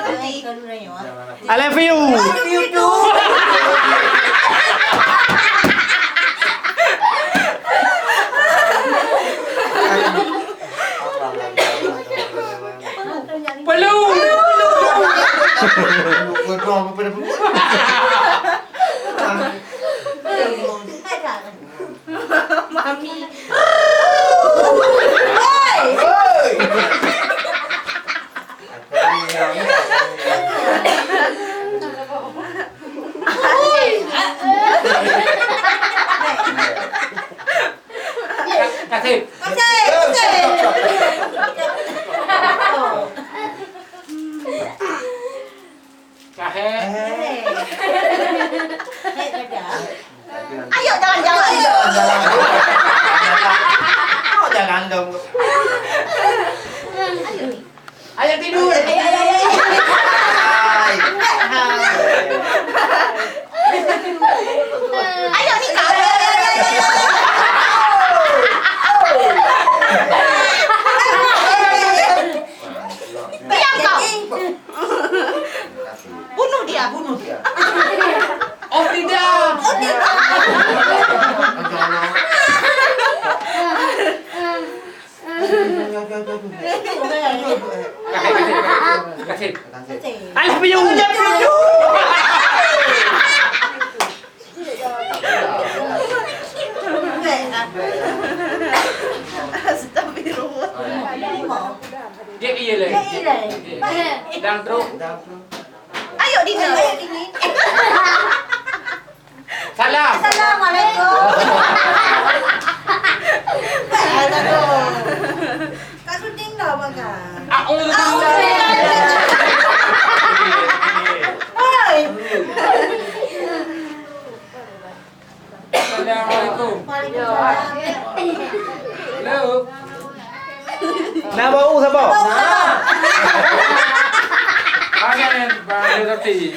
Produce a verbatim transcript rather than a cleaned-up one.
I love you. Love you too. Peluk. Mami. Hei! Kasih. Kasih, kasih. Cahé. Hei. Hei, Dada. Ayo, jalan-jalan. Jalan-jalan. Oh, jalan dong. Ayo, tidur. Ayo, ayo, ayo, ayo. Hai. Ayo, nikah. Ayo, ayo, ayo, ayo, ayo. Diam kau. Bunuh dia, bunuh dia. Oh, tidak. Oh, tidak. Kasih, kasih. I love you. Astagfirullah. Dia iya leh. Dia iya leh. Dang trok. Ayo, Dina. Ayo, Dina. Salam. Assalamualaikum. Aduh. Kak syuting dah, Bang, kan? A'udzubillah. Hai. Assalamualaikum. Waalaikumsalam. Halo. Nah, bau sabar. Nah. Mana ni, Bang Roti?